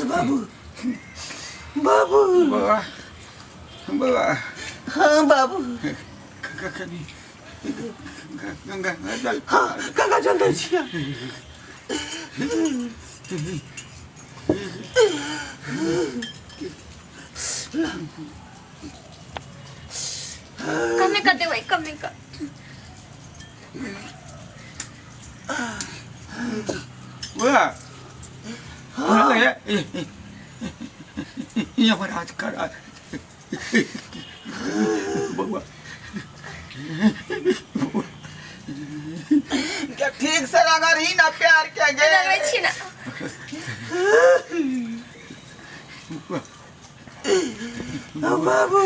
बाबू बाबू बौआ बौआ हाँ बाबू कखनी गंगा जल हाँ गंगा जल दै छियै कमे कर देबै कमे कर बौआ यमराज करा बौआ क्या ठीक से अगर ही ना प्यार के गे लगबै छी ना बाबू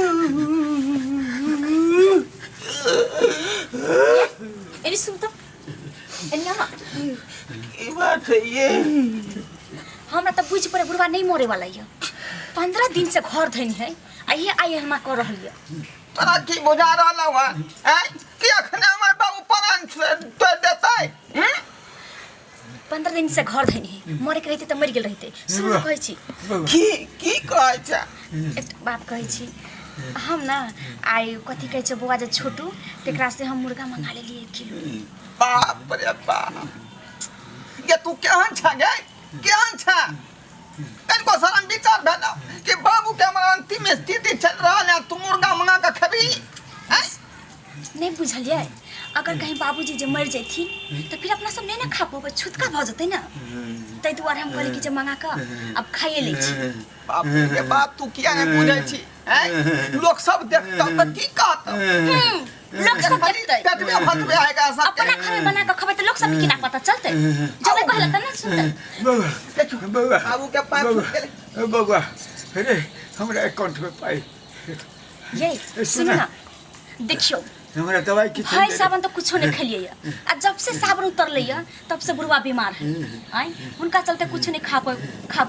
एनी सुन त एनी आमा की बात है ये हमरा त बुझि पड़े बुढ़वा नहीं मरे वाला ये 15 दिन से घर धनी है आ ये आइ हमरा कर रहल ये तोरा की बुझा रहल हवा हैं कि अखने हमर बाबू प्राण तोड़ देतै हैं 15 दिन से घर धनी है मरे के रहते त मरि गेल रहते सुन कहै छी की की कहै छै एक बात कहै छी हम ना आइ कथी कहै छै बौआ जे छोटू तेकरा से हम मुर्गा मंगा लेलियै एक किलो बाप रे बाप ये तू केहन छ गे केहन छ तनिको शरम विचार भेल कि बाबू के हमर अंतिम स्थिति चल रहल है तू मुर्गा मंगा के खेबी हैं? नहि बुझलियै अगर कहीं बाबूजी जे मरि जैथिन तऽ फिर अपना सब नहि ने खा पबै छुतका भऽ जेतै ने ताहि दुआरे हम कहली कि जे मंगा कऽ आब खाइए लै छी बाप रे बाप तू किया नहि बुझै छी हैं? लोक सब देखतौ तऽ की कहतौ लोक सब देखतै पेटमे फतवे आएगा सब अपना घर में बना कऽ खबै तऽ लोक सबके केना पता चलतै जबै कहला तऽ ने सुनतै बौआ देखियौ बौआ बाबू के पाँच फुट गेलै बौआ अरे हमरा अकाउंट में पाई ये सुनू ना देखियौ हमरा दवाई की भरि सावन तऽ कुछो नहि खेलियै यऽ आ जब से सावन उतरलै यऽ तब से बुढ़वा बीमार है आँय हुनका चलते कुछो नहि खा खा